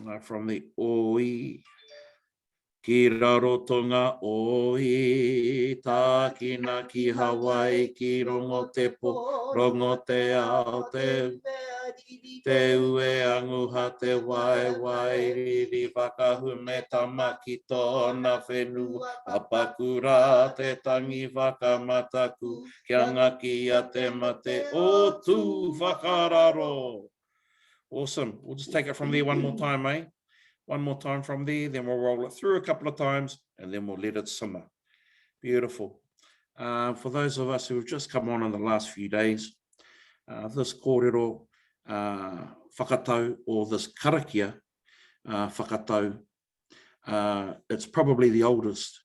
Uh, from the oi. Ki Rarotonga oi, tākina ki Hawaii, ki rongo te po, rongo te ao, te, te ue anguha, te waewae, riri whakahume tama ki tōna whenua, papakura te tangi whakamataku, kia ngakia te mate o Tūwhakararo. Awesome. We'll just take it from there one more time, eh? One more time from there, then we'll roll it through a couple of times, and then we'll let it simmer. Beautiful. Uh, for those of us who have just come on in the last few days, uh, this kōrero uh, whakatau or this karakia uh, whakatau, uh, it's probably the oldest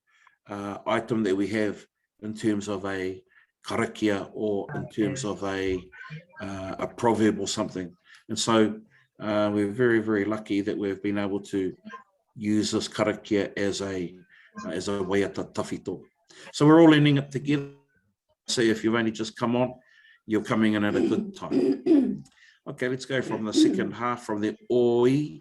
uh, item that we have in terms of a karakia or in terms of a, uh, a proverb or something. And so uh, we're very, very lucky that we've been able to use this karakia as a, as a waiata tawhito. So we're all learning it together. So if you've only just come on, you're coming in at a good time. Okay, let's go from the second half, from the oi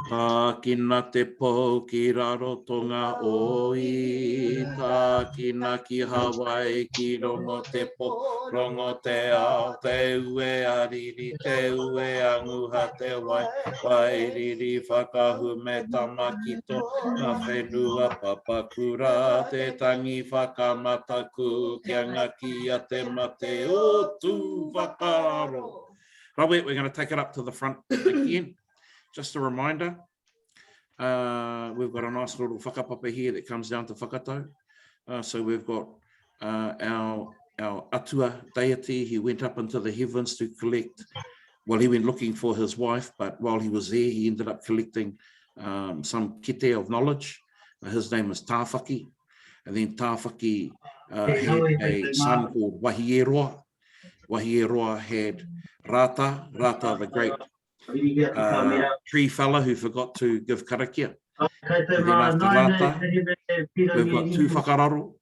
Tākina te pou ki Rarotonga oi, tākina ki Hawaii ki rongo te po, rongo te ao, te ue a riri, te ue a nguha te wai, wai riri whakahume tama ki tōna whenua papakura, te tangi whakamataku kia ngakia te mate o Tūwhakararo. Rawe, we're going to take it up to the front again. Just a reminder, uh, we've got a nice little whakapapa here that comes down to whakatau. Uh, so we've got uh, our, our atua deity, he went up into the heavens to collect, well, he went looking for his wife, but while he was there, he ended up collecting um, some kite of knowledge. Uh, his name is Tāwhaki. And then Tāwhaki uh, had a son called Wahieroa. Wahieroa had Rata, Rata the great uh, tree fella who forgot to give karakia. And then after Rata, we've got Tūwhakararo,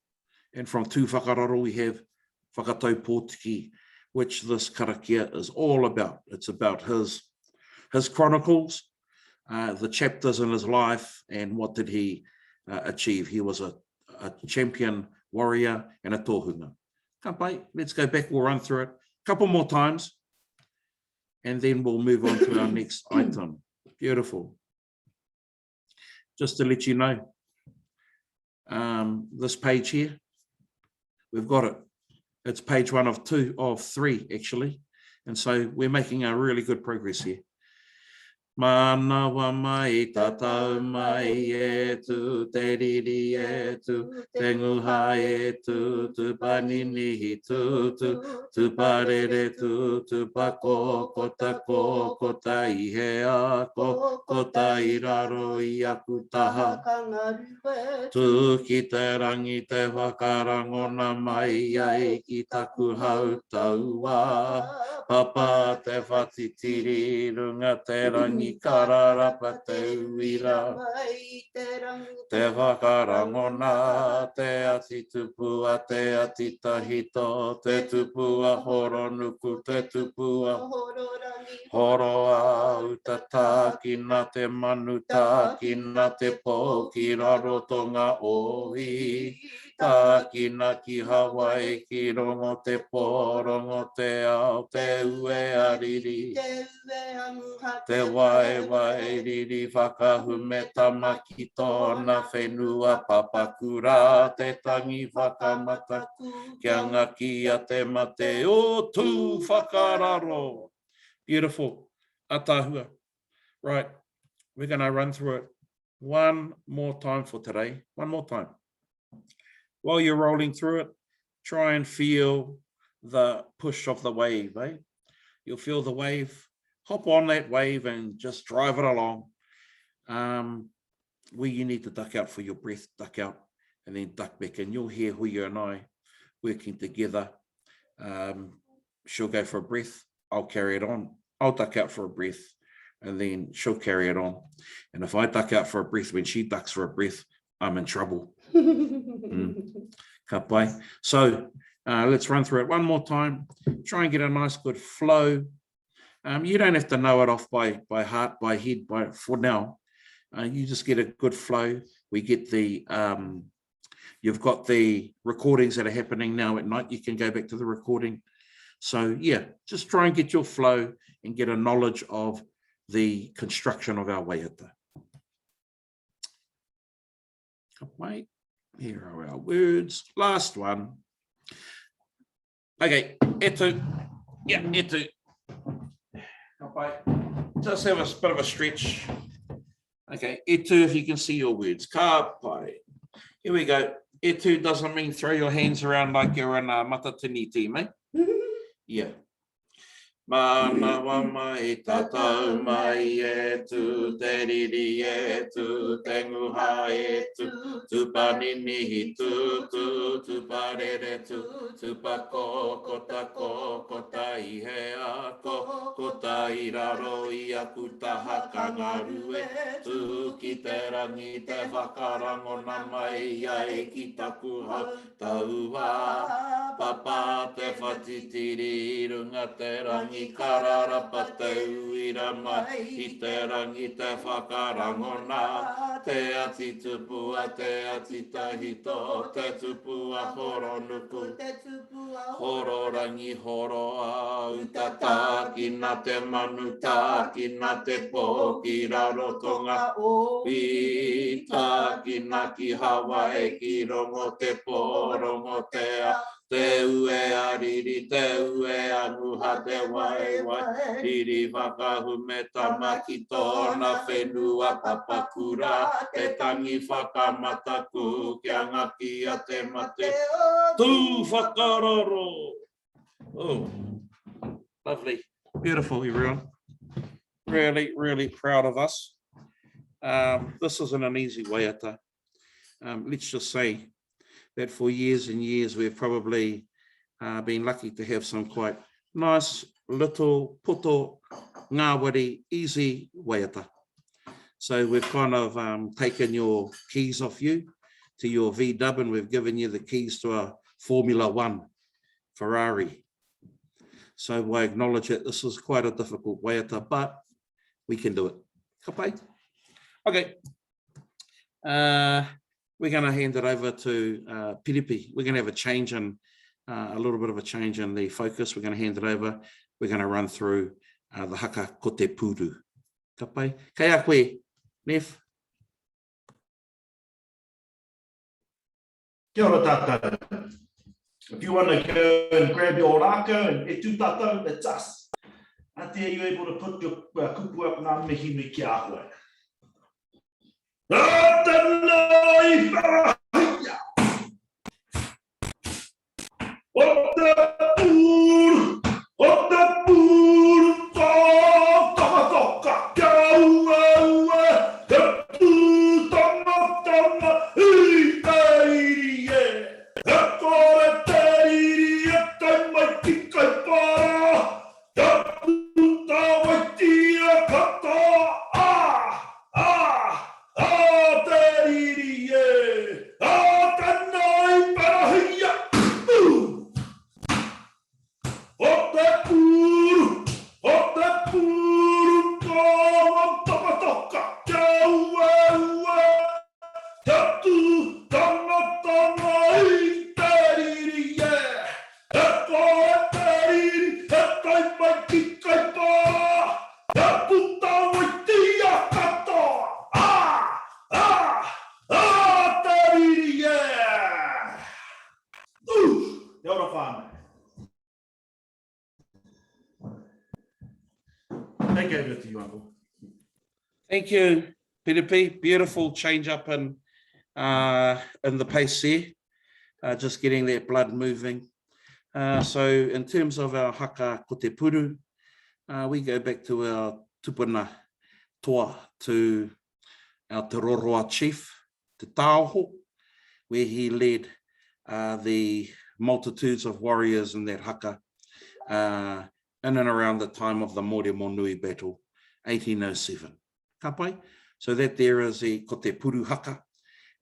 and from Tūwhakararo we have Whakatau Pōtiki, which this karakia is all about. It's about his, his chronicles, uh, the chapters in his life, and what did he uh, achieve. He was a, a champion warrior and a tohunga. Ka pai, let's go back, we'll run through it a couple more times, and then we'll move on to our next item. Beautiful. Just to let you know, um, this page here, we've got it. It's page one of two, of three, actually. And so we're making a really good progress here. Manawa mai, tatau mai e tu, te riri e tu, te nguha e tu, tu paninihi tu, tu, tu parere tu, tu pako, kota ko, kota i hea ko, kota i raro i aku taha. Tū ki te rangi te whakarangona mai ai ki taku hau tauā. Papa te whatitiri runga te rangi kararapa te uira. Te whakarangona te ati tupua te ati tahito te tupua horonuku te tupua Horoa uta tākina te manu tākina te pō ki Rarotonga ohi tākina ki Hawaii ki rongo te pō rongo te ao te ue a riri te waewae riri whakahume tama ki tōna whenua papakura te tangi whakamata kia ngakia te mate o Tūwhakararo. Beautiful. Atahua. Right. We're going to run through it one more time for today. One more time. While you're rolling through it, try and feel the push of the wave, eh? You'll feel the wave. Hop on that wave and just drive it along. Um, where you need to duck out for your breath, duck out and then duck back in. You'll hear Huia and I working together. Um, she'll go for a breath, I'll carry it on. I'll duck out for a breath, and then she'll carry it on. And if I duck out for a breath when she ducks for a breath, I'm in trouble. mm. Ka pai. So uh, let's run through it one more time. Try and get a nice good flow. Um, you don't have to know it off by, by heart, by head, by for now. Uh, you just get a good flow. We get the, um, you've got the recordings that are happening now at night. You can go back to the recording. So yeah, just try and get your flow and get a knowledge of the construction of our waiata. Wait, here are our words. Last one. Okay, e tū. Yeah, e tū. Ka pai. Just have a bit of a stretch. Okay, e tū if you can see your words. Ka pai. Here we go. E tū doesn't mean throw your hands around like you're in a matatini team, eh? Yeah. Manawa mai tatau mai e tu te riri e tu te nguha e tu tupaninihi tu tu tuparere tu tupakokota kokota i he ako kota i raro i aku taha kangarue tu ki te rangi te whakarangona mai ai ki taku hau Taua, papa te whatitiri i runga te rangi kararapa te uira mai i te rangi te whakarangona te ati tupua te ati tahito te tupua horonuku hororangi horoa uta tākina te manu tākina te pō ki Rarotonga i tākina ki Hawaii ki rongo te pō rongo te ao te ue a riri te ue a nguha te waewae riri whakahume tama ki tōna whenua papakura te tangi whakamataku kia ngakia te mate Tū whakararo! Oh, lovely. Beautiful, everyone. Really, really proud of us. Um, this isn't an easy waiata. Um, let's just say that for years and years we've probably uh, been lucky to have some quite nice little poto ngāwari easy waiata. So we've kind of um, taken your keys off you to your V-dub and we've given you the keys to a Formula One Ferrari. So I acknowledge that this is quite a difficult waiata, but we can do it. Ka pai? Okay. Uh, we're going to hand it over to uh, Piripi. We're going to have a change in, uh, a little bit of a change in the focus. We're going to hand it over. We're going to run through uh, the haka ko te pūru. Ka pai. Kei a koe, Nev. Kia ora tātou. If you want to go and grab your rākau and e tū tātou, that's us. Ate, are you able to put your uh, kupu up ngā mihi nui ki a koe? Rātana i wharahiia! O te pūru, o te pūru tokatoka, kia uaua te pūtangatanga i te riri e. E kore te riri e tae mai ki Kaipara, kia puta waitia katoa, ā, ā, ā te riri e, ā tēnā i parahia, ū! O te pūru, o te pūru kawa tokatoka, kia uaua, kia tū tangatanga i te riri e. He kore te riri, he kai mai ki Kaipara, he puta waitia katoa, ā, ā, ā te riri e! Ū! Kia ora whānau. Thank you over to you, Uncle. Thank you, Piripi. Beautiful change up in, uh, in the pace there. Uh, just getting that blood moving. Uh, so in terms of our haka ko te puru, uh, we go back to our tupuna toa to our Te Roroa chief, Te Taoho, where he led uh, the multitudes of warriors in that haka uh, in and around the time of the Mōremonui battle, 1807. Ka pai? So that there is a ko te puru haka,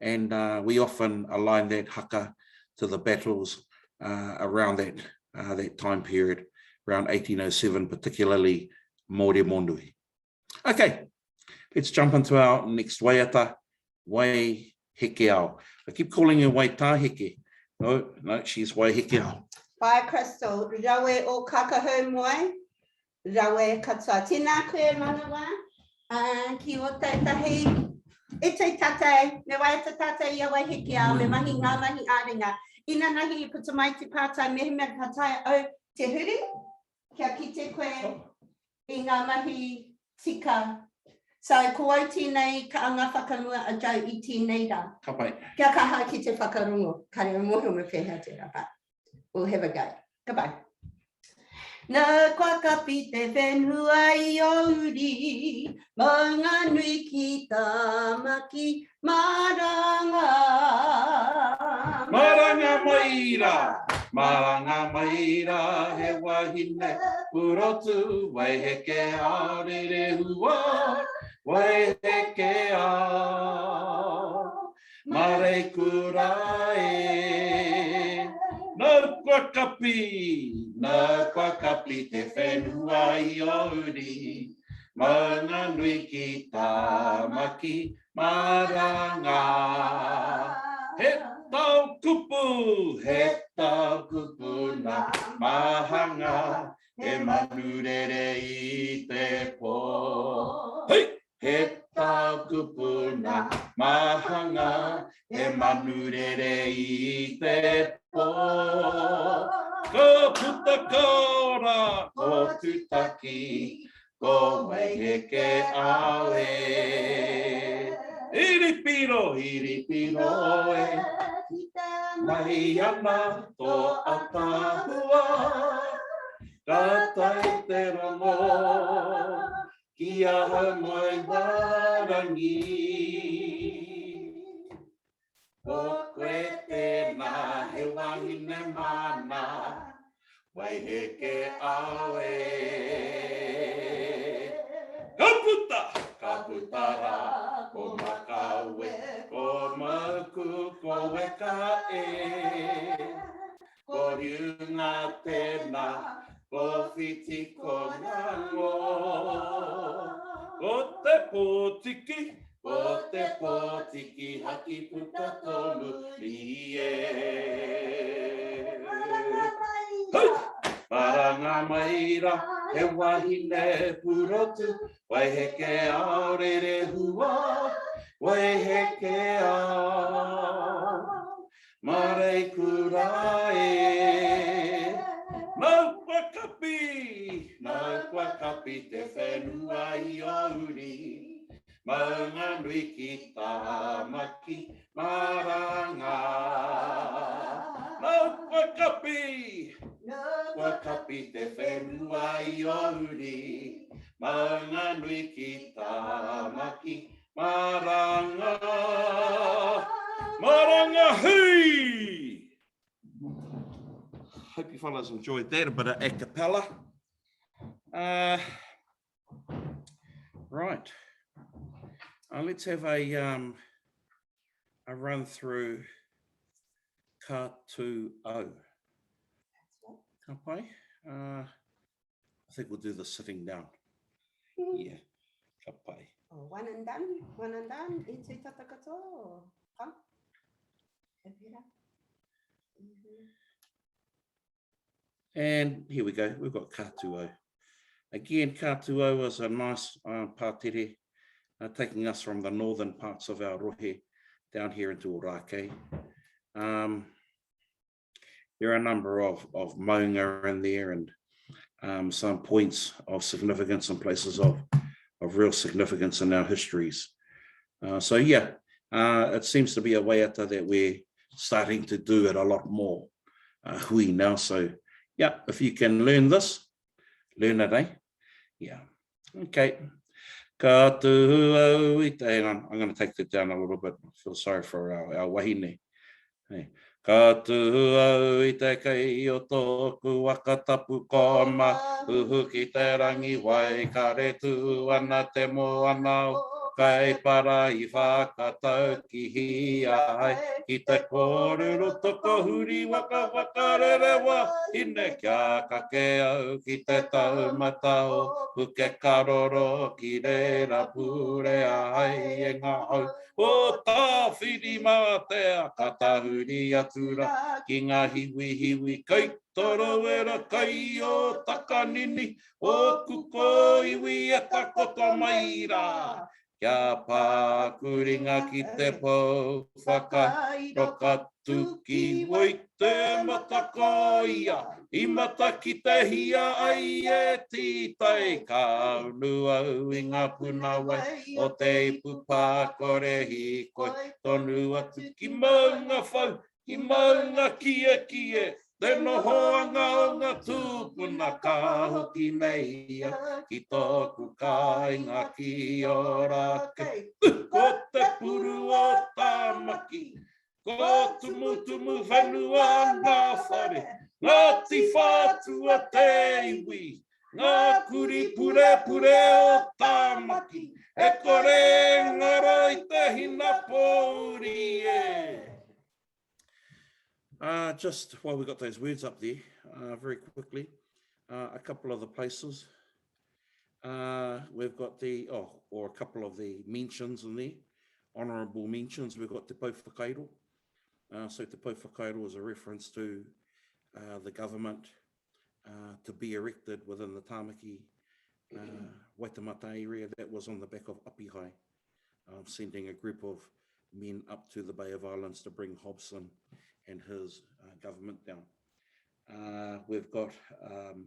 and uh, we often align that haka to the battles uh, around that, uh, that time period, around 1807, particularly Mōremonui. Okay, let's jump into our next waiata, Wai Hekeao. I keep calling her Wai Tāheke. No, no, she's Wai Hekeao. Bye Crystal, rawe o Kakahau moe, rawe katoa. Tēnā koe Manawa, uh, ki o tautahi, e tei tātou, me waiata tātou i a Wai Hekeao, me mahi ngā mahi ā-ringa. Inanahi i puta mai te pātai mehemea ka taea au te huri, kia kite koe i ngā mahi tika. So, ko au tēnei ka anga whakamua a Joe i tēnei rā. Ka pai. Kia kaha ki te whakarongo. Kare au mōhio me pēhea tērā, but we'll have a go. Ka pai. Nā kua kapi te whenua i ō uri, maunga nui ki Tāmaki, maranga. Maranga mai rā, maranga mai rā, he wahine purotu, waiheke a rerehua, waiheke a mareikura e. Nau kua kapi, nau kua kapi te whenua i ō uri, maunga nui ki Tāmaki, Maranga. He tau kupu, he tau kupu na mahanga, he manu rere i te po. Hei! He tau kupu na mahanga, he manu rere i te po. Ka puta ka ora, ko Tutaki, Ko Waiheke au e. Iripiro, iripiro e. Mai ana tō ataahua. Ka tae te rongo ki ahau moe wārangi. Ko koe tēnā he wahine māna, Waiheke au e. Ka puta, ka puta rā, ko Makawe, ko Mauku, ko Weka e. Ko Riunga tēnā, ko Whiti, ko Ngango. Ko Te Pōtiki, Ko te pōtiki haki puta tonu ri e. Hei! Maranga mai ra, he wahine purotu, waiheke ao rerehua, waiheke ao. Mareikura e. Nau kua kapi, nau kua kapi te whenua i o uri. Maunga nui ki Tāmaki, maranga. Nau kua kapi, kua kapi te whenua i o uri. Maunga nui ki Tāmaki, maranga. Maranga hui! Hope you fellas enjoyed that, a bit of a cappella. Uh, right. Uh, let's have a, um, a run through ka tū au. Ka pai? Uh, I think we'll do the sitting down. Yeah, ka pai. Oh, one and done, one and done, i tū tata katoa, ka? Ka pera? Mm -hmm. And here we go, we've got ka tū au. Again, ka tū au is a nice uh, pātere, uh, taking us from the northern parts of our rohe down here into Ōrākei. Um, there are a number of, of maunga in there and um, some points of significance and places of, of real significance in our histories. Uh, so yeah, uh, it seems to be a waiata that we're starting to do it a lot more uh, hui now. So yeah, if you can learn this, learn it, eh? Yeah. Okay. Ka tuhu au i te... Hang on, I'm going to take that down a little bit. I feel sorry for our, our wahine. Hey. Ka tuhu au i te kei o tōku waka tapu koma, uhu ki te rangi wai, kare tū ana te moana o. Kaipara i whakataukihia ai ki te kōrero tokohuri waka whakarerewa hine kia kake au ki te taumata o Pukekaroro ki reira purea ai e ngā hau o Tāwhirimātea ka tahuri atu rā ki ngā hiwihiwi kei Tarawera kai o Takanini, ōku kōiwi e takoto mai rā. Kia pā aku ringa ki te pou whakairo ka tuki wai te matakoia i matakitehia ai e Tītai ka unu au i ngā puna wai o te ipu pākore hīkoi tonu atu ki Maungawhau Ki maunga kiekie, te nohoanga o nga tūpuna ka hoki nei au ki tōku kāinga ki Ōrākei. Ko te puru o Tāmaki, ko Tumutumuwhenua ngā whare, Ngāti Whātua te iwi, ngā kuri purepure o Tāmaki, e kore e ngaro i te hinapōuri e. Uh, just while we got those words up there, uh, very quickly, uh, a couple of the places. Uh, we've got the, oh, or a couple of the mentions in there, honourable mentions. We've got Te Pou Whakairo. Uh, so Te Pou Whakairo is a reference to uh, the government uh, to be erected within the Tāmaki uh, Waitemata area that was on the back of Apihai, um, sending a group of men up to the Bay of Islands to bring Hobson and his uh, government down. Uh, we've got um,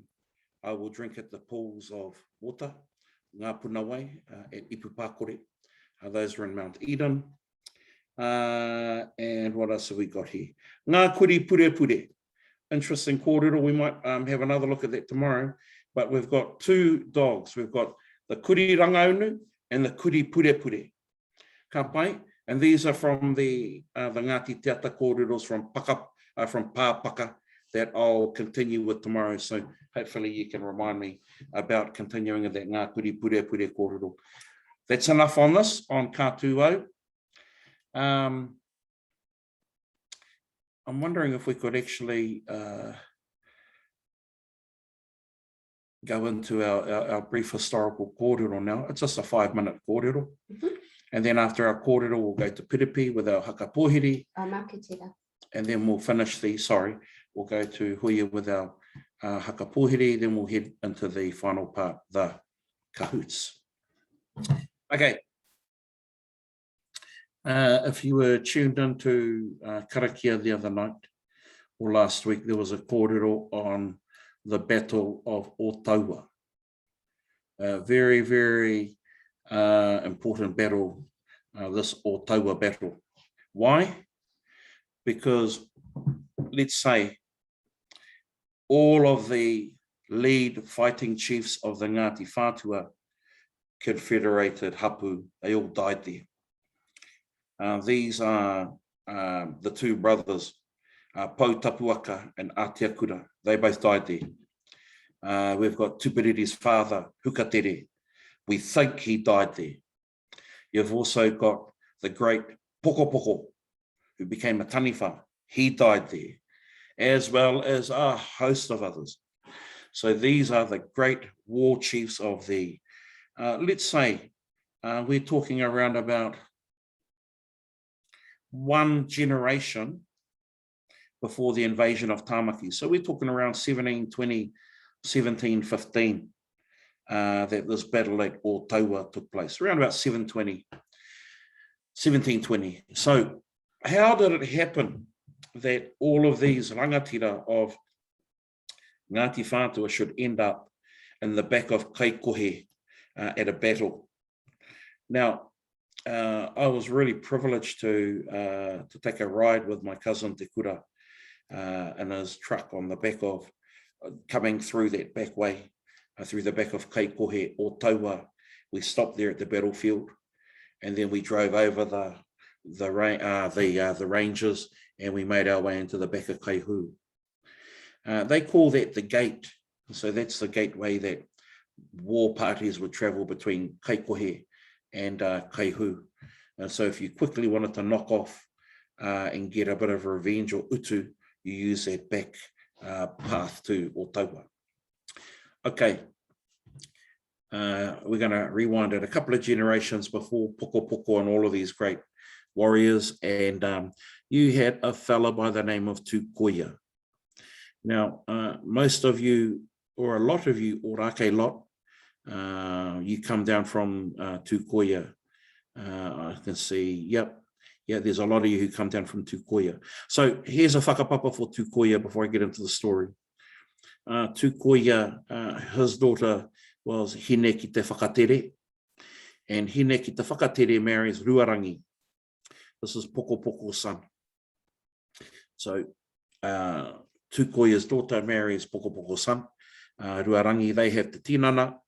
I will drink at the pools of water, Ngā Punawai uh, at Ipupākore. Uh, those are in Mount Eden. Uh, and what else have we got here? Ngā kuri pure pure. Interesting kōrero. We might um, have another look at that tomorrow. But we've got two dogs. We've got the kuri rangaunu and the kuri pure pure. Ka pai. And these are from the, uh, the Ngāti Te Ata kōreros from, Paka, uh, from Pāpaka that I'll continue with tomorrow. So hopefully you can remind me about continuing that Ngā Kuri Pure Pure kōrero. That's enough on this, on Ka Tū Au. Um, I'm wondering if we could actually uh, go into our, our, our brief historical kōrero now. It's just a five-minute kōrero. Mm -hmm. And then after our kōrero, we'll go to Piripi with our haka pōhiri. And then we'll finish the, sorry, we'll go to Huia with our uh, haka pōhiri, then we'll head into the final part, the cahoots. Okay. Uh, if you were tuned into uh, Karakia the other night or last week, there was a kōrero on the Battle of Otaua. A very, very uh, important battle, uh, this Otaua battle. Why? Because let's say all of the lead fighting chiefs of the Ngāti Whātua confederated hapu, they all died there. Uh, these are uh, the two brothers, uh, Pou Tapuaka and Atiakura. They both died there. Uh, we've got Tuperiri's father, Hukatere. We think he died there. You've also got the great Pokopoko, who became a taniwha. He died there, as well as a host of others. So these are the great war chiefs of the, uh, let's say, uh, we're talking around about one generation before the invasion of Tamaki. So we're talking around 1720, 1715 uh, that this battle at Otaua took place, around about 720, 1720. So how did it happen that all of these rangatira of Ngāti Whātua should end up in the back of Kaikohe uh, at a battle? Now, uh, I was really privileged to uh, to take a ride with my cousin Te Kura uh, in his truck on the back of uh, coming through that back way, uh, through the back of Kaikohe or Taua. We stopped there at the battlefield, and then we drove over the the uh, the uh, the ranges, and we made our way into the back of Kaihu. Uh, they call that the gate. So that's the gateway that war parties would travel between Kaikohe and uh, Kaihu. And so if you quickly wanted to knock off uh, and get a bit of revenge or utu, you use that back uh, path to Otaua. Okay, uh, we're going to rewind it a couple of generations before Poko Poko and all of these great warriors. And um, you had a fella by the name of Tukoia. Now, uh, most of you, or a lot of you, Orake lot, uh, you come down from uh, Tukoia. Uh, I can see, yep, yeah, there's a lot of you who come down from Tukoia. So here's a whakapapa for Tukoia before I get into the story. Uh, Tukoia, uh, his daughter was Hine ki te whakatere, and Hine ki te whakatere marries Ruarangi. This is Poko Poko's son. So uh, Tukoia's daughter marries Pokopoko's son, uh, Ruarangi. They have te tinana.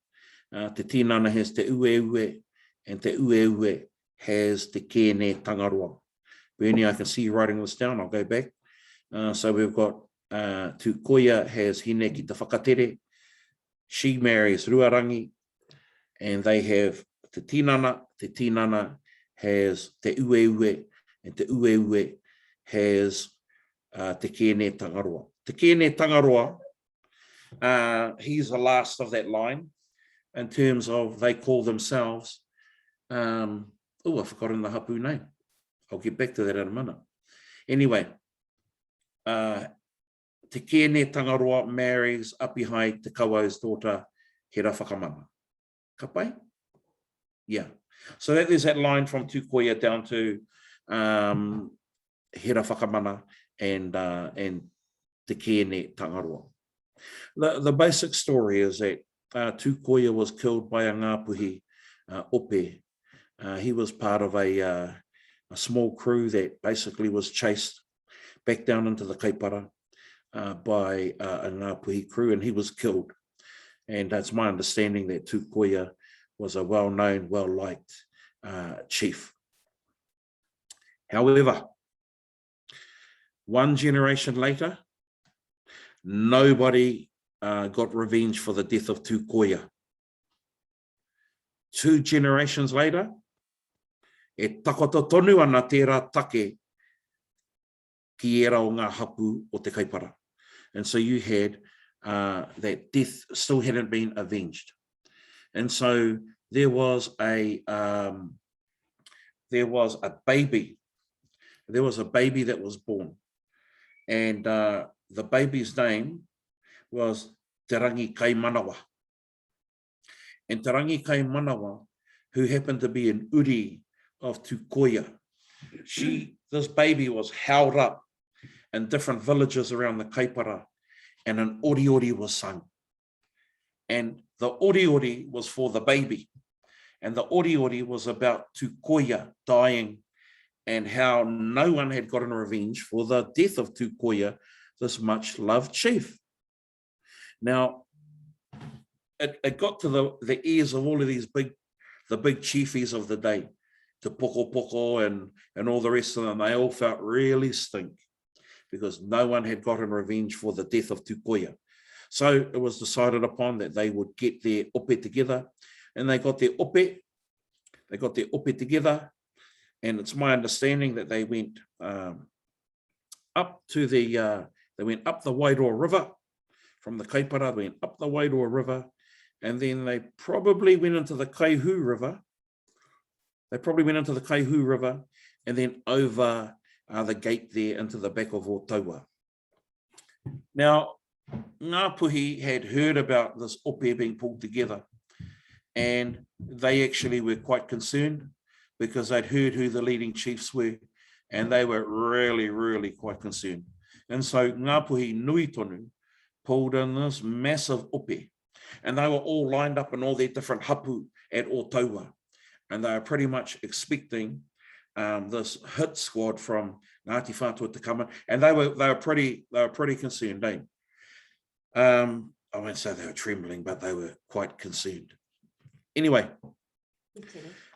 Uh, te tinana has te ueue, and te ueue has te kēne tangaroa. Bernie, I can see you writing this down. I'll go back. Uh, so we've got uh, Tukoia has Hine ki te whakatere. She marries Ruarangi, and they have te tinana. Te tinana has te ueue, and te ueue has uh, te kēne tangaroa. Te kēne tangaroa, uh, he's the last of that line in terms of they call themselves, um, oh, I've forgotten the hapu name. I'll get back to that in a minute. Anyway, uh, Te Kēne Tangaroa marries Apihai Te Kawau's daughter, Hera Whakamana. Ka pai? Yeah. So that there's that line from Tūkoia down to um, Hera Whakamana and, uh, and Te Kēne Tangaroa. The, the basic story is that uh, Tūkoia was killed by a Ngāpuhi uh, ope. Uh, he was part of a, uh, a small crew that basically was chased back down into the Kaipara uh, by uh, a Ngāpuhi crew and he was killed. And it's my understanding that Tūkoia was a well-known, well-liked uh, chief. However, one generation later, nobody uh, got revenge for the death of Tūkoia. Two generations later, e takoto tonu ana tērā take ki ērā o ngā hapū o Te Kaipara. And so you had uh, that death still hadn't been avenged. And so there was a um, there was a baby. There was a baby that was born. And uh, the baby's name was Te Rangi Kaimanawa. And Te Rangi Kaimanawa, who happened to be an uri of Tukoia, she, this baby was held up in different villages around the Kaipara and an oriori was sung. And the oriori was for the baby. And the oriori was about Tukoia dying and how no one had gotten revenge for the death of Tukoia, this much loved chief. Now, it, it got to the, the ears of all of these big, the big chiefies of the day, Te Poko Poko and, and all the rest of them, they all felt really stink because no one had gotten revenge for the death of Tukoia. So it was decided upon that they would get their ope together, and they got their ope, they got their ope together, and it's my understanding that they went um, up to the, uh, they went up the Wairoa River from the Kaipara, they went up the Wairoa River, and then they probably went into the Kaihu River. They probably went into the Kaihu River and then over uh, the gate there into the back of Otaua. Now, Ngāpuhi had heard about this ope being pulled together, and they actually were quite concerned because they'd heard who the leading chiefs were, and they were really, really quite concerned. And so Ngāpuhi nui tonu pulled in this massive ope, and they were all lined up in all their different hapu at Otaua, and they were pretty much expecting um, this hit squad from Ngāti Whātua to come in, and they were they were pretty they were pretty concerned, eh? Um, I won't say they were trembling, but they were quite concerned. Anyway,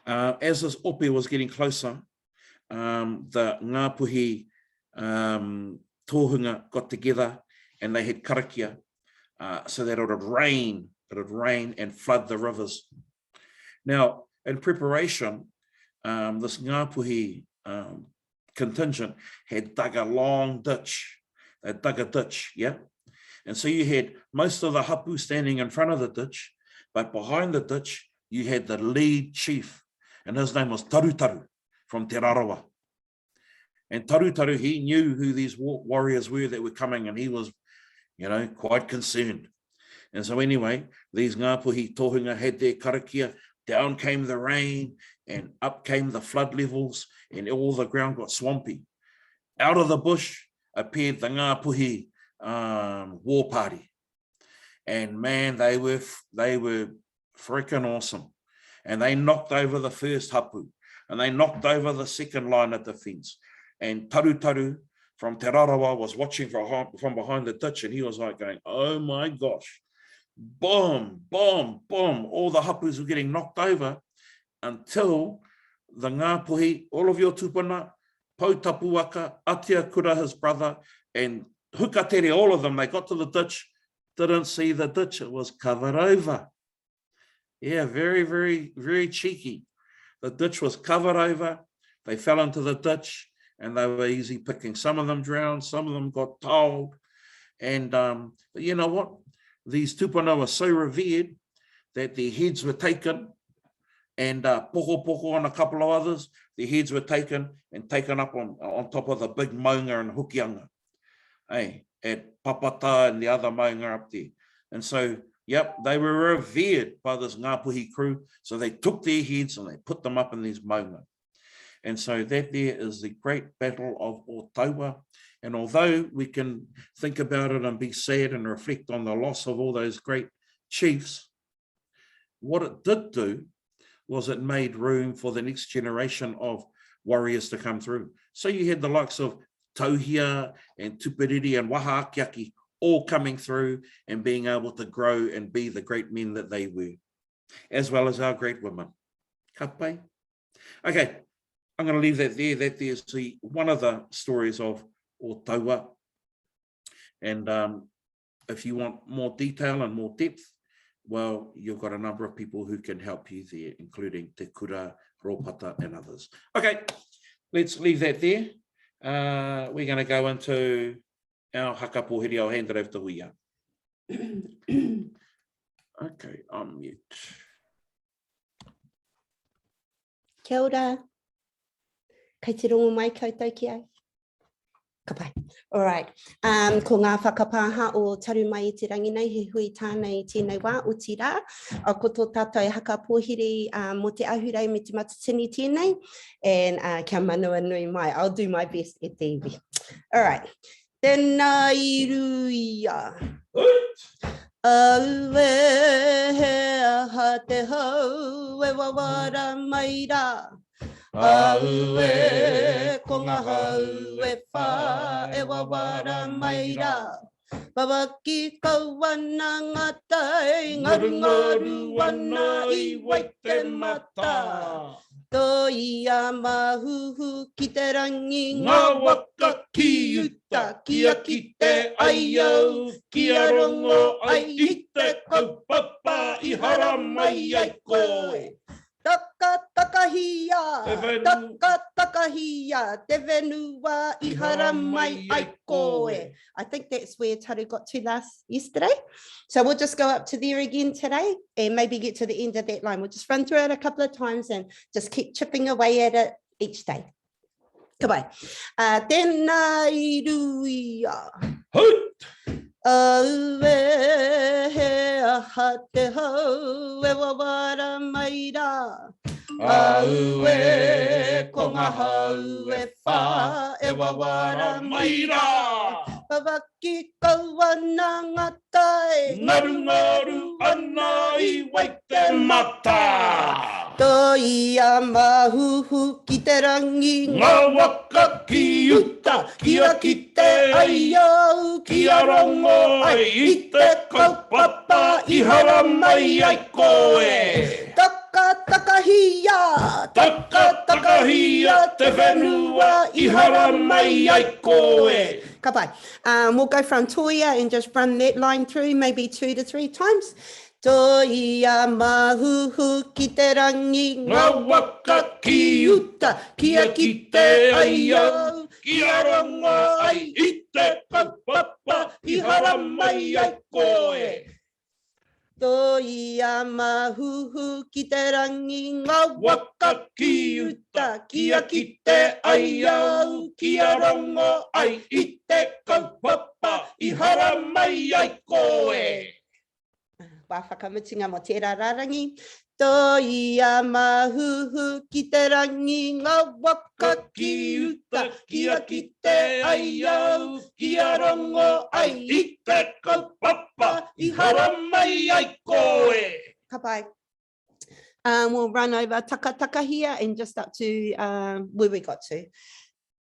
uh, as this ope was getting closer, um, the Ngāpuhi um, tohunga got together and they had karakia uh, so that it would rain, it would rain and flood the rivers. Now, in preparation, um, this Ngāpuhi um, contingent had dug a long ditch. They dug a ditch, yeah? And so you had most of the hapu standing in front of the ditch, but behind the ditch, you had the lead chief, and his name was Tarutaru from Te Rarawa. And Tarutaru, he knew who these warriors were that were coming, and he was, you know, quite concerned. And so anyway, these Ngāpuhi tohunga had their karakia, down came the rain, and up came the flood levels, and all the ground got swampy. Out of the bush appeared the Ngāpuhi um, war party. And man, they were, they were freaking awesome. And they knocked over the first hapu, and they knocked over the second line of defense. And Tarutaru from Te Rarawa was watching from behind the ditch, and he was like going, oh my gosh, boom, boom, boom. All the hapus were getting knocked over until the Ngāpuhi, all of your tupuna, Poutapuaka, Atia Kura, his brother, and Hukatere, all of them, they got to the ditch, didn't see the ditch, it was covered over. Yeah, very, very, very cheeky. The ditch was covered over. They fell into the ditch and they were easy picking. Some of them drowned, some of them got told. And um, but you know what? These tupuna were so revered that their heads were taken and uh, Poko Poko and a couple of others, their heads were taken and taken up on, on top of the big maunga and Hokianga, hey, at Papata and the other maunga up there. And so, yep, they were revered by this Ngāpuhi crew. So they took their heads and they put them up in these maunga. And so that there is the great battle of Otaua. And although we can think about it and be sad and reflect on the loss of all those great chiefs, what it did do was it made room for the next generation of warriors to come through. So you had the likes of Tauhia and Tuperiri and Wahaakiaki all coming through and being able to grow and be the great men that they were, as well as our great women. Ka pai. Okay, I'm going to leave that there. That there's the, one of the stories of Otaua. And um, if you want more detail and more depth, well, you've got a number of people who can help you there, including Te Kura, Ropata, and others. Okay, let's leave that there. Uh, we're going to go into our haka pōhiri. I'll hand it over to Huia. okay, unmute. Kia ora. Kei te rongo mai koutou ki au? Ka pai. All right. Um, ko ngā whakapāha o Taru Mai i te Rangi nei, he hui tāna i tēnei wā, otirā, ko tō tātou haka pōhiri um, mō te ahurei me te matatini tēnei, and uh, kia manawa nui mai. I'll do my best e te iwi. All right. Tēnā i ruia. Aue, he aha te hau e wawara mai rā. Aue, ko ngā hau e whā e wawara mai rā. Wawaki kau ana ngā tai, ngarungaru ana i Waitemata. Toia mahuhu ki te rangi, ngā waka ki uta, kia kite ai au, kia rongo ai i te kaupapa i haramai ai koe. Takatakahia, takatakahia, te whenua i haramai ai koe. I think that's where Taru got to last yesterday. So we'll just go up to there again today and maybe get to the end of that line. We'll just run through it a couple of times and just keep chipping away at it each day. Ka pai. Uh, tēnā i ruia. Hout! Aue, he aha te hau e wawara mai rā. Aue, ko ngā hau e whā e wawara mai rā. Wawaki kau ana ngā tai. Ngarungaru ana i Waitemata. Toia mahuhu ki te rangi. Ngā waka ki uta, kia kite ai au, kia rongo ai i te kaupapa i haramai ai koe. Takatakahia, Takatakahia te whenua i haramai ai koe. Ka pai. Um, we'll go from Toia and just run that line through maybe two to three times. Toia mahuhu ki te rangi Ngā waka ki uta, kia kite ai au, kia rongo ai i te kaupapa i haramai ai koe. Toia mahuhu ki te rangi Ngā waka ki uta, kia kite ai au, kia rongo ai i te kaupapa i haramai ai koe. Wā whakamutunga mō tērā rārangi. Toia mahuhu ki te rangi Ngā waka ki uta, kia kite ai au, kia rongo ai i te kaupapa i haramai ai koe. Ka pai. We'll run over Takatakahia and just up to where we got to.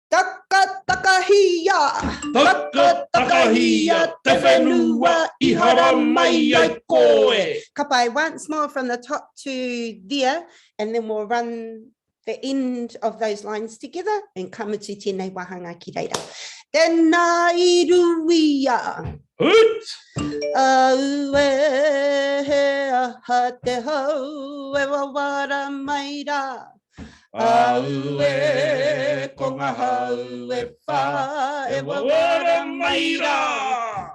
Takatakahia! Takatakahia te whenua i haramai ai koe. Ka pai, once more from the top to there and then we'll run the end of those lines together and ka mutu tēnei wāhanga ki reira. Tēnā i ruia! Hoot! Aue, he aha te hau e wawara mai rā? Aue, ko ngā hau e whā e wawara mai rā!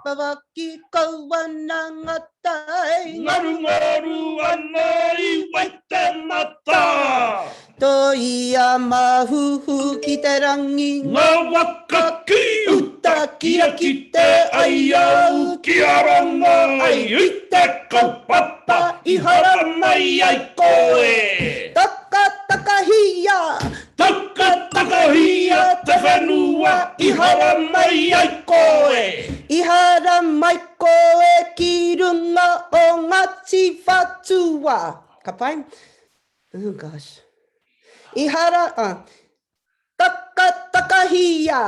Wawaki kau ana ngā tai. Ngarungaru ana i Waitematā! Toia mahuhu ki te rangi. Ngā waka ki uta kia kite ai au, kia rongo ai i te kaupapa i haramai ai koe. Takatakahia! Takatakahia te whenua i haramai ai koe. I haramai koe ki runga o Ngāti Whātua. Ka pai? Oh gosh. I hara, ah. Takatakahia!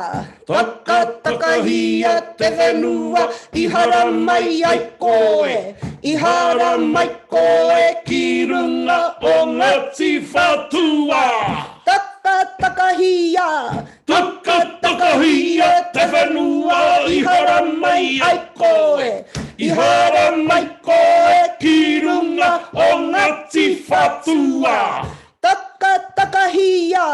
Takatakahia te whenua i haramai ai koe, i haramai koe ki runga o Ngāti Whātua. Takatakahia! Takatakahia te whenua i haramai ai koe, i haramai koe ki runga o Ngāti Whātua. Takatakahia!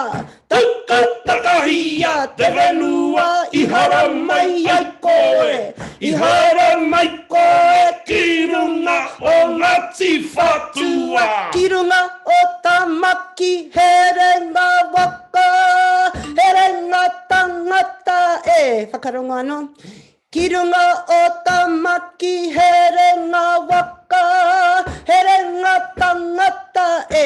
Takatakahia te whenua i haramai ai koe, i haramai koe ki runga o Ngāti Whātua. Ki runga o Tamaki herenga waka. Ka herenga tangata e whakarongo anō. Ki runga o Tamaki herenga waka, herenga tangata e.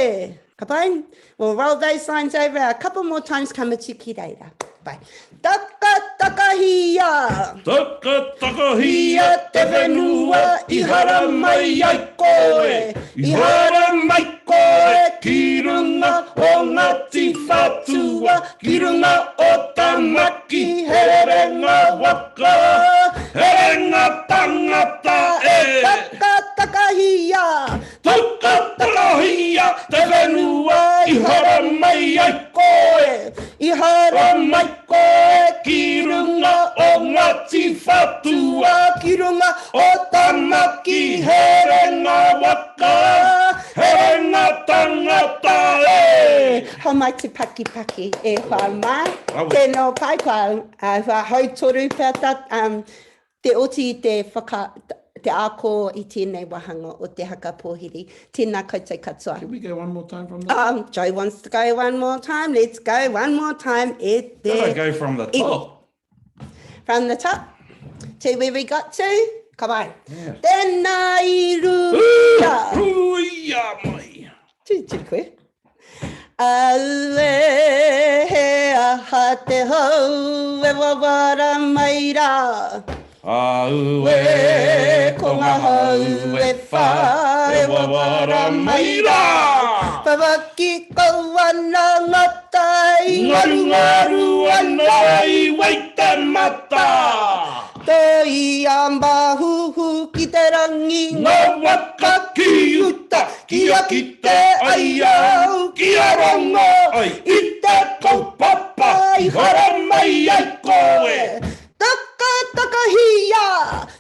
Ka pai? We'll roll those lines over a couple more times ka mutu ki reira. Pai. Takatakahia! Takatakahia te whenua i haramai ai koe, i haramai koe ki runga o Ngāti Whātua, ki runga o Tamaki, herenga waka, herenga tangata e. Takatakahia! Takatakahia te whenua i haramai ai koe, i haramai koe ki runga o Ngāti Whātua, ki runga o Tamaki, herenga waka, herenga tangata e. Homai te pakipaki e hoa mā. Tēnā pai, kua hautoru pea tā, Te oti i te whaka, te ako i tēnei wāhanga o te haka pōhiri. Tēnā koutou katoa. Can we go one more time from the top? Joe wants to go one more time. Let's go one more time. E te... Gotta go from the top. From the top to where we got to. Ka pai. Yeah. Tēnā i ruia. Ruia mai. Tūturu koe. Aue, he aha te hau e wawara mai rā? Aue, ko ngā hau e whā e wawara mai rā! Whawaki kau ana ngā tai. Ngarungaru ana i Waitemata! Toia mahuhu ki te rangi. Ngā waka ki uta, kia kite ai au, kia rongo ai i te kaupapa i haramai ai koe. Takatakahia!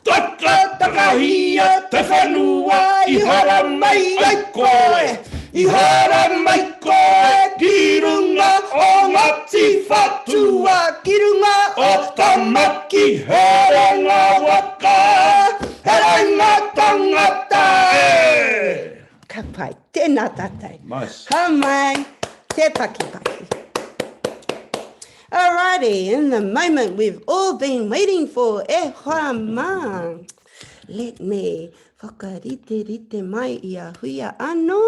Takatakahia te whenua. I haramai ai koe, i haramai koe ki runga o Ngāti Whātua, ki runga o Tamaki, herenga waka, herenga tangata e! Ka pai. Tēnā tātou. Nice. Ka mai te pakipaki. Alrighty, in the moment we've all been waiting for, e hoa mā. Let me whakariterite mai i a Huia anō.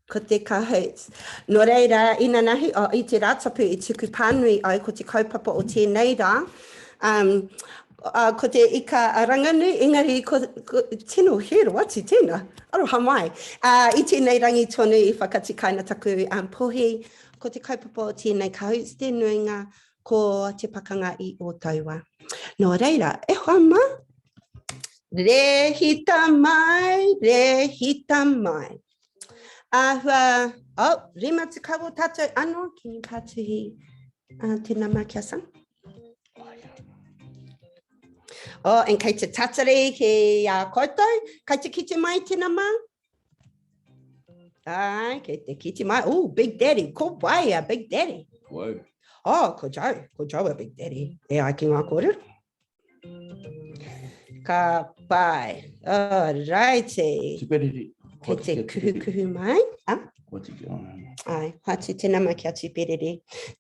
Ko te Kahoots. Nō reira, inanahi, oh, i te Rātapu i tuku pānui au ko te kaupapa o tēnei rā, um, uh, ko te ika a Ranganui, engari ko, ko, tino hē rawa atu tēnā, aroha mai. Uh, i tēnei rangi tonu i whakatikaina taku um, pohi, ko te kaupapa o tēnei Kahoots te nuinga, ko te pakanga i Ōtaua. Nō reira, e hoa mā, rēhita mai, rēhita mai. Āhua, oh, 50 o tātou anō, can you pātuhi uh, te nama kia san? Oh, and kei te tatari ki a koutou, kei te kite mai te nama? Ai, kei te kite mai. Oh, Big Daddy, ko wai a Big Daddy? Whoa. Oh, ko Joe, ko Joe a Big Daddy. E ai ki ngā kōrero. Ka pai. Alrighty. Tuperiri. Kei te kuhukuhu mai. Ah? Ai, hoatu te nama ki a Tuperiri.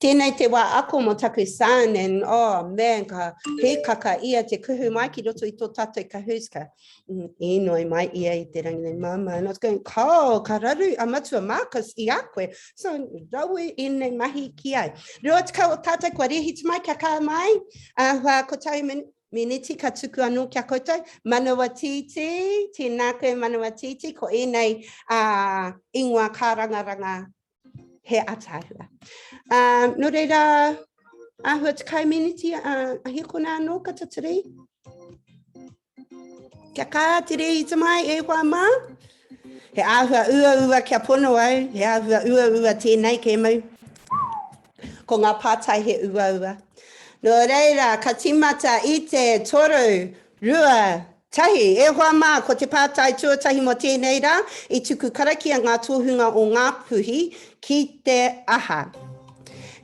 Tēnei te wā ako mō taku son and oh man, ka hīkaka ia te kuhu mai ki roto i tō tātou kahuska. Inoi mai ia i te rangi nei, Mama, and I was going, kao, ka raru a Matua Marcus i a koe. So, rawe ēnei mahi ki ai. 20 o tātou kua rehiti mai, kia kaha mai. Āhua kotahi miniti ka tuku anō ki a koutou. Manawa tītī, tēnā koe manawa tītī, ko ēnei uh, ingoa kārangaranga he ataahua. Um, nō reira, āhua 10 miniti, uh, hikona anō ka taturi. Kia kā te rēhita mai e hoa mā. He āhua uaua kia pono au, he āhua uaua tēnei kēmu. Ko ngā pātai he uaua. Nō reira, ka tīmata i te toru, rua, tahi. E hoa mā, ko te pātai tuatahi mō tēnei rā, i tuku karakia ngā tohunga o Ngāpuhi ki te aha?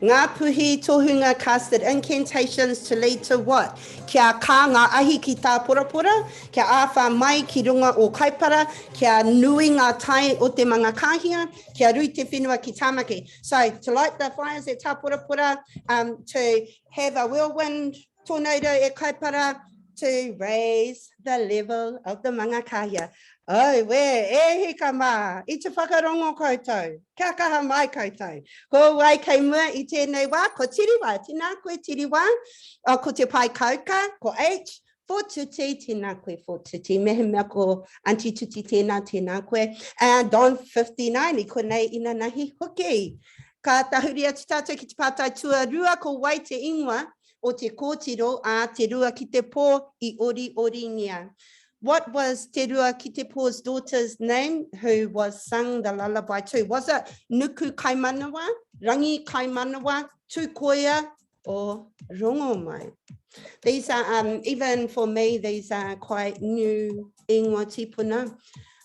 Ngāpuhi tohunga casted incantations to lead to what? Kia kā ngā ahi ki Tāporapora, kia āwhā mai ki runga o Kaipara, kia nui ngā tai o te Mangakāhia, kia rui te whenua ki Tāmaki. So, to light the fires at Tāporapora, um, to have a whirlwind tornado at Kaipara, to raise the level of the Mangakāhia. Auē, e hika mā, i te whakarongo koutou, kia kaha mai koutou. Ko wai kei mua i tēnei wā, ko Tiriwa, tēnā koe Tiriwa, oh, ko Te Pae Kauka, ko H, for Tuti, tēnā koe for Tuti, mehemea ko Auntie Tuti tēnā, tēnā koe, and Don 59 i konei inanahi hoki. Ka tahuri atu tātou ki te pātai tuarua, ko wai te ingoa o te kōtiro a Te Rua ki te Pō i orioringia. What was Te Rua ki te Pō's daughter's name who was sung the lullaby to? Was it Nuku Kaimanawa, Rangi Kaimanawa, Tūkoia or Rongomai? These are, um, even for me, these are quite new ingoa tipuna.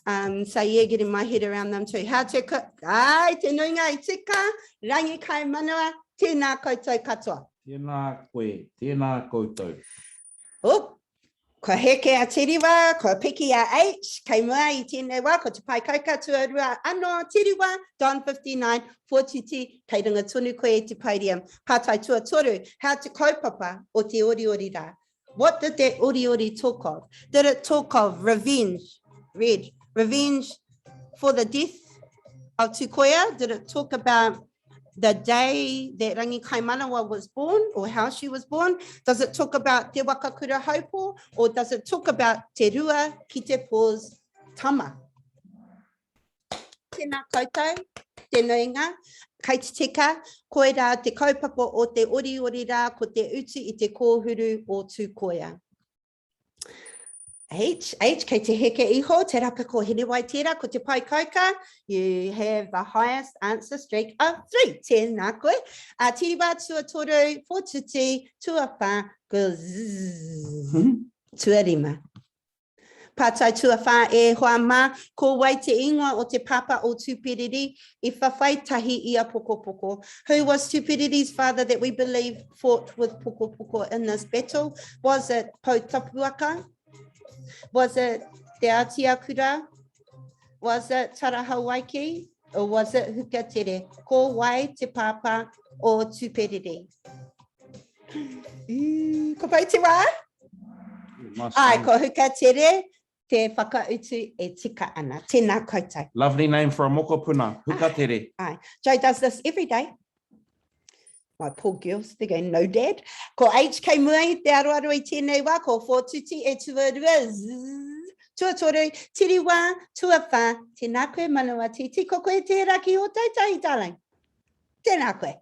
Um, so yeah, getting my head around them too. How to cook? Ai, te nuinga i tika, Rangi Kaimanawa, tēnā koutou katoa. Tēnā koe, tēnā koutou. Oh, kua heke a Tiriwa, kua piki a H, kei mua i tēnei wā, ko te pae kauka tuarua anō, Tiriwa, Don 59, Whotiti, kei runga tonu koe i te podium. Pātai tuatoru, how te kaupapa o te oriori rā? What did that oriori talk of? Did it talk of revenge, red, revenge for the death of Tukoia? Did it talk about the day that Rangi Kaimanawa was born or how she was born? Does it talk about Te Waka Kura Haupo or does it talk about Te Rua ki te Pō's tama? Tēnā koutou, te nuinga, kei te tika, koirā te kaupapa o te oriori rā ko te utu i te kōhuru o Tūkoia. H, H, kei te heke iho, te rapa ko Hinewai tērā, ko te pae kauka, you have the highest answer streak of three. Tēnā koe. A tiriwā tuatoru, whōtuti, tuawhā, ko zzz, tuarima. Pātai tuawhā e hoa mā, ko wai te ingoa o te pāpā o Tūperiri i whawhai tahi i a Pokopoko? Who was Tūperiri's father that we believe fought with Pokopoko in this battle? Was it Poutapuaka? Was it Te Ātiakura? Was it Tarahawaiki? Or was it Hukatere? Ko wai te pāpā o Tūperiri? Ko pau te wā? Ai, ko Hukatere te whakautu e tika ana. Tēnā koutou. Lovely name for a mokopuna, Hukatere. Ai. Joe does this every day. My poor girls, they go, no dad. Ko HK mua i te aroaro i tēnei wā, ko Whōtuti e tuarua, zzz, tuatoru, tiriwā, tuawhā, tēnā koe manawa tītī, ko koe tērā ki Ōtautahi, darling. Tēnā koe.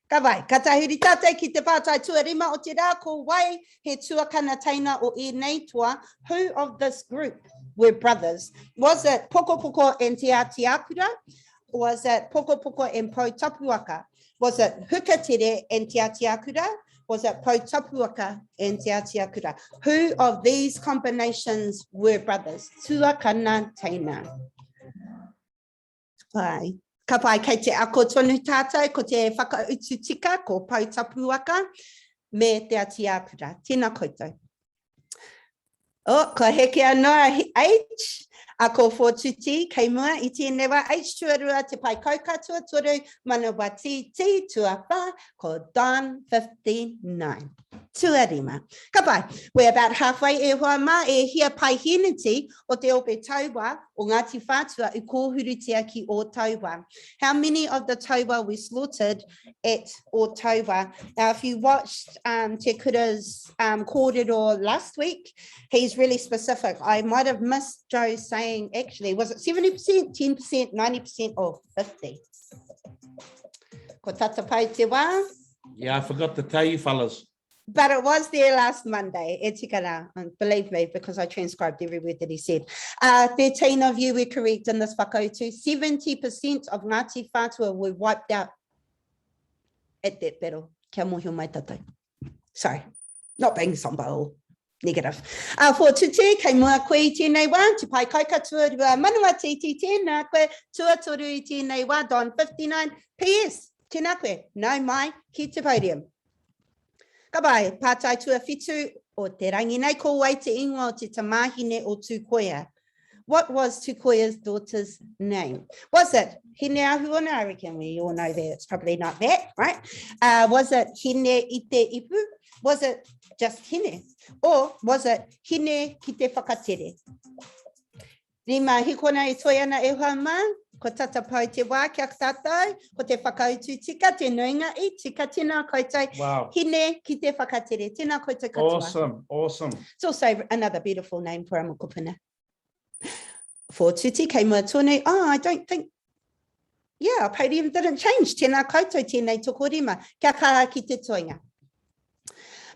Ka wai, ka tahuri tātou ki te pātai tuarima o te rā, ko wai he tuakana teina o ēnei toa, who of this group were brothers? Was it Pokopoko and Te Ātiākura? Was it Pokopoko and Poutapuaka? Was it Hukatere and Te Ātiākura? Was it Poutapuaka and Te Ātiākura? Who of these combinations were brothers? Tuakana teina. Pai. Ka pai, kei te ako tonu tātou, ko te whakautu tika, ko Poutapuaka me Te Atiākura. Tēnā koutou. Oh, kua heke anō a H, a ko Whōtuti kei mua i tēnei wā. H tuarua, te pae kauka tuatoru, manawa T, T tuawhā, ko Don 59. Tuarima. Ka pai. We're about halfway e hoa mā, e hia paihēneti o te ope taua o Ngāti Whātua i kōhurutia ki Ōtaua. How many of the taua were slaughtered at Ōtaua? Now if you watched um, Te Kura's um, kōrero last week, he's really specific. I might have missed Joe saying actually, was it 70%, 10%, 90% or 50? Ko tata pai te wā. Yeah, I forgot to tell you fellas. But it was there last Monday, e tika rā, and believe me, because I transcribed every word that he said. Uh, 13 of you were correct in this whakautu. 70% of Ngāti Whātua were wiped out at that battle. Kia mōhio mai tātou. Sorry, not being somber or negative. Uh, for Tuti, kei mua koe i tēnei wā, te pai kauka tuarua, manawa tītī, tēnā koe, tuatoru i tēnei wā, Don 59, PS, tēnā koe, nau mai ki te podium. Ka pai, pātai tuawhitu o te rangi nei, ko wai te ingoa o te tamāhine o Tūkoia? What was Tukoia's daughter's name? Was it Hineahuone? I reckon we all know that it's probably not that, right? Uh, was it Hine i te ipu? Was it just Hine? Or was it Hine ki te whakatere? Rima hikona e toi ana e hoa mā, ko tata pau te wā kia tātou, ko te whakautu tika, te nuinga i tika, tēnā koutou, wow. Hine ki te whakatere, tēnā koutou katoa. Awesome, awesome. It's also another beautiful name for a mokopuna. Whōtuti, kei mua tonu, oh, I don't think, yeah, our podium didn't change. Tēnā koutou, tēnei tokorima. Kia kaha ki te toenga.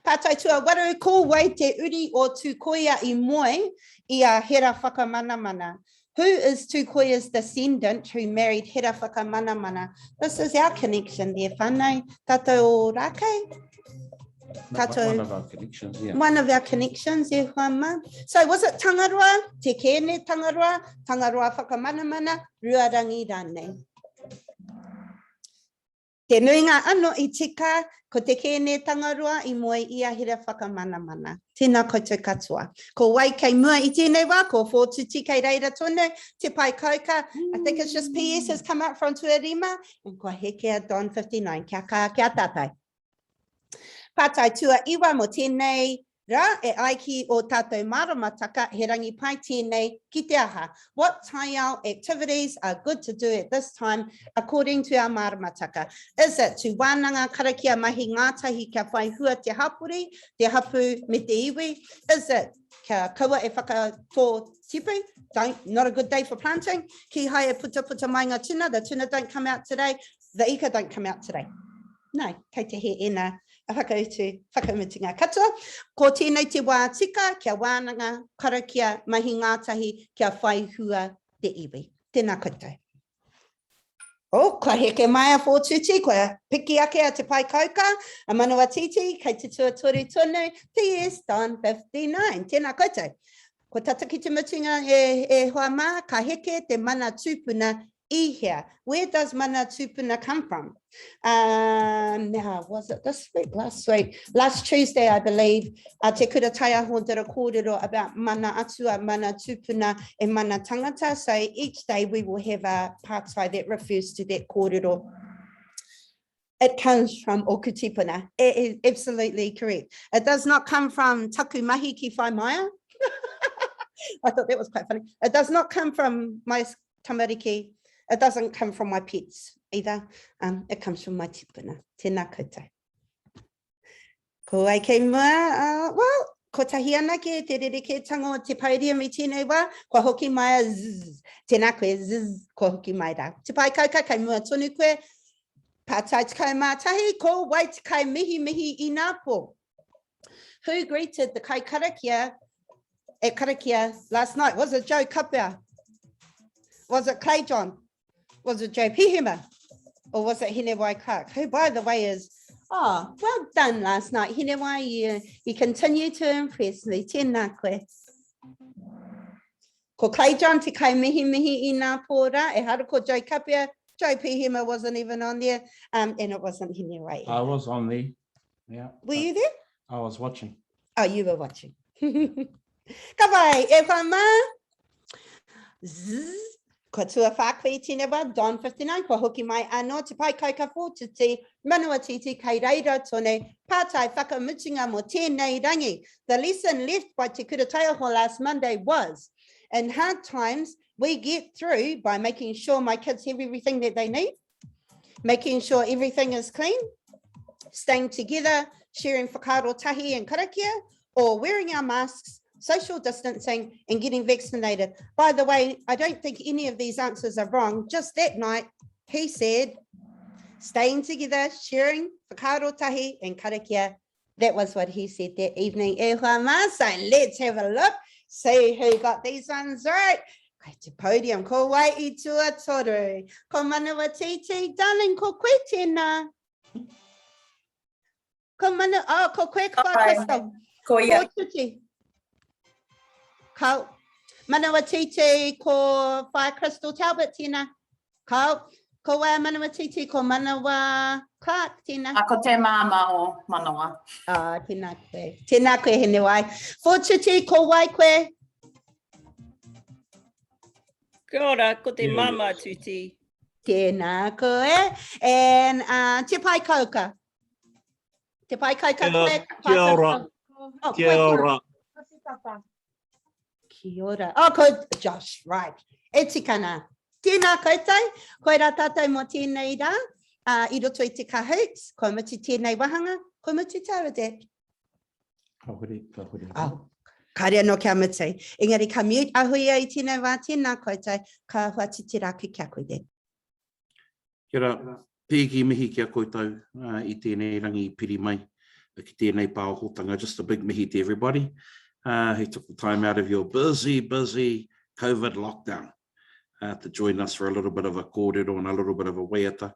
Pātai tuawaru, ko wai te uri o Tūkoia i moe i a Hera Whakamanamana? Who is Tūkoia's descendant who married Hera Whakamanamana? This is our connection there, whānau. Tātou o Rākei? Tātou, one of our connections, yeah. One of our connections, e hoa mā. So was it Tangaroa, Te Kēne Tangaroa, Tangaroa Whakamanamana, Ruarangi rānei? Te nuinga ano i tika, ko Te Kēne Tangaroa i moe i a Hira Whakamanamana. Tēnā koutou katoa. Ko wai kei mua i tēnei wā, ko Whōtuti kei reira tonu, Te Pae Kauka, I think it's just PS has come up from Tuarima, and kua heke a Don 59. Kia kaha ki a tātou. Pātai tuaiwa mō tēnei rā, e ai ki ō tātou māramataka, he rangi pai tēnei ki te aha? What taiao activities are good to do at this time according to our māramataka? Is it to wānanga karakia mahi ngātahi kia whai hua te hapori, te hapū me te iwi? Is it kia kaua e whakatō tipu, don't, not a good day for planting, kīhai e putaputa mai ngā tuna, the tuna don't come out today, the ika don't come out today. No, kei te hē ēnā whakautu, whakamutunga katoa. Ko tēnei te wā tika kia wānanga, karakia, mahi ngātahi, kia whai hua te iwi. Tēnā koutou. Oh, kua heke mai a Whōtuti, kua piki ake a Te Pae Kauka, a Manawa Tītī, kei te tuatoru tonu, PS Don 59. Tēnā koutou. Kua tata ki te mutunga e, e hoa mā, ka heke te mana tūpuna i hea? Where does mana tūpuna come from? Um, now, was it this week, last week? Last Tuesday, I believe, uh, Te Kura Taiaho did a kōrero about mana atua, mana tūpuna, and mana tangata. So each day we will have a pātai that refers to that kōrero. It comes from oku tipuna. It is absolutely correct. It does not come from taku mahi ki whai maia. I thought that was quite funny. It does not come from my tamariki. It doesn't come from my pets either. Um, it comes from my tipuna. Tēnā koutou. Ko ai kei mua, uh, well, kotahi anake te rerekētanga o te podium i tēnei wā, kua hoki mai a zzz. Tēnā koe, zzz, kua hoki mai rā. Te pai kauka, kei mua tonu koe. Pātai 11, ko wai te kai mihimihi inā pō? Who greeted the kai karakia at karakia last night? Was it Joe Kapea? Was it Clay John? Was it Joe Pihima? Or was it Hinewai Clark? Who, by the way, is, oh, well done last night. Hinewai, you, you continue to impress me. Tēnā koe. Ko Clay John te kai mihi mihi i nā pō rā. E hara ko Joe Kapea. Joe Pihima wasn't even on there. Um, and it wasn't Hinewai. I was on there. Yeah. Were you there? I was watching. Oh, you were watching. Ka pai, e wha mā. Zzz. Kua tuawhā koe i tēnei wā, Don 59, kua hoki mai anō te pai kai ka whōtiti, manawa tītī kei reira tonu, pātai whakamutunga mō tēnei rangi. The lesson left by Te Kura Taiaho last Monday was, in hard times, we get through by making sure my kids have everything that they need, making sure everything is clean, staying together, sharing whakaaro tahi and karakia, or wearing our masks, social distancing, and getting vaccinated. By the way, I don't think any of these answers are wrong. Just that night, he said, staying together, sharing whakaaro tahi and karakia. That was what he said that evening. E hoa mā, so let's have a look. See who got these ones right. Kei te podium, ko wai i tuatoru. Ko Manawa Tītī, darling, ko koe tēnā. Ko Mana, oh, ko koe ko Ai. Crystal. Ko ia. Ko Tuti. Ko Manawa Tītī, ko Whaea Crystal Talbot tēnā. Ko, ko wai a Manawa Tītī, ko Manawa Clark tēnā. A ko te māmā o Manawa. Ah, tēnā koe. Tēnā koe, Hinewai. For Tuti, ko wai koe? Kia ora, ko te māmā Tuti. Tēnā koe. And uh, Te Pai Kauka. Te Pai Kauka Kia- koe. kia ora. Oh, Kia ora. Kia ora. Oh, ko Josh, right. E tikana. Tēnā koutou, koirā tātou mō tēnei rā, uh, i roto i te Kahoot, kua mutu tēnei wahanga, kua mutu tāua, Dad. Ka huri, ka huri. Oh, kāre anō kia mutu. Engari ka mute a Huia i tēnei wā, tēnā koutou, ka hoatu te rāku ki a koe, Dad. Kia ora, pīki mihi ki a koutou uh, i tēnei rangi i piri mai ki tēnei pāohotanga. Just a big mihi to everybody uh, who took the time out of your busy, busy COVID lockdown uh, to join us for a little bit of a kōrero and a little bit of a waiata.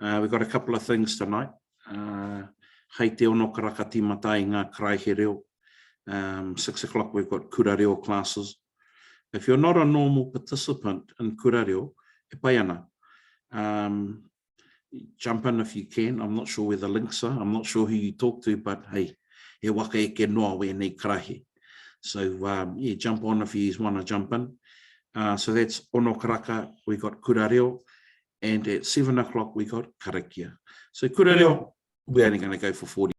Uh, we've got a couple of things tonight. Uh, hei te ono karaka tīmata i ngā karaihe reo. Um, six o'clock we've got kura reo classes. If you're not a normal participant in kura reo, e pai ana. Um, jump in if you can. I'm not sure where the links are. I'm not sure who you talk to, but hey, he waka eke noa wēnei karahe. So um, yeah, jump on if you want to jump in. Uh, so that's ono karaka, we got kura reo, and at 7 o'clock we got karakia. So kura reo, we're only going to go for 40.